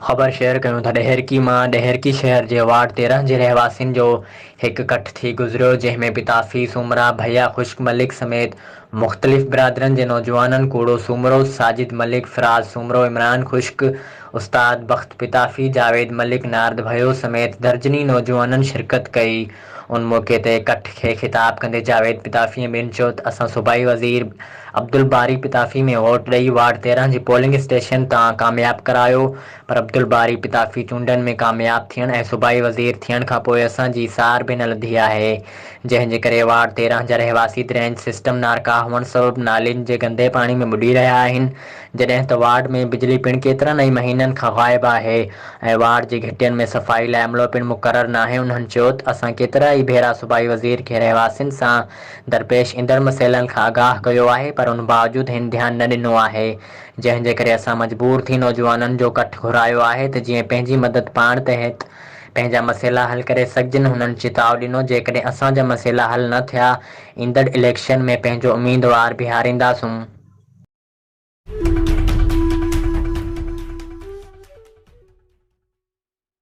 خبر شيئر ڪيون ٿا ڏهرڪي مان ڏهرڪي شهر جي وارڊ 13 جي رهواسين جو هڪ ڪٺ ٿي گذريو جنهن ۾ پتافي سومرا، ڀيا خشڪ ملڪ سميت مختلف برادرين جي نوجوانن ڪوڙو سومرو، ساجد ملڪ، فراز سومرو، عمران خشڪ، استاد بخت پتافي، جاويد ملڪ، نارد ڀيو سميت درجني نوجوانن شرڪت ڪئي ان موقعي تي ڪٺ کي خطاب ڪندي جاويد پتافي ۽ ٻين چيو ته اسان صوبائي وزير عبدالباري پتافي ۾ ووٽ ڏئي وارڊ 13 جي پولنگ اسٽيشن تان ڪامياب ڪرايو پر عبدالباري پتافي چونڊن ۾ ڪامياب ٿيڻ ۽ صوبائي وزير ٿيڻ کانپوء اسان جي سار به نه لڌي آهي جنهن جي ڪري وارڊ 13 جا رهواسي ڊرينج سسٽم نارڪا هئڻ سبب نالين جي گندي پاڻي ۾ ٻڏي رهيا آهن جڏهن ته وارڊ ۾ بجلي پڻ ڪيترن ئي مهينن کان غائب آهي ۽ وارڊ جي گهٽين ۾ صفائي لاء عملو پڻ مقرر ناهي انهن چيو ته اسان ڪيترا ئي ڀيرا صوبائي وزير کي رهواسين سان درپيش ايندڙ مسئلن کان آگاهه ڪيو آهي پر ان باوجود هن ڌيان نه ڏنو آهي جنهن جي ڪري اسان مجبور ٿي نوجوانن جو ڪٺ گهرايو آهي ته جيئن پنهنجي مدد پاڻ تحت پنهنجا مسئلا حل ڪري سگهجن هنن چتاء ڏنو جيڪڏهن اسان جا مسئلا حل نه ٿيا ايندڙ اليڪشن ۾ پنهنجو اميدوار بيهارينداسون.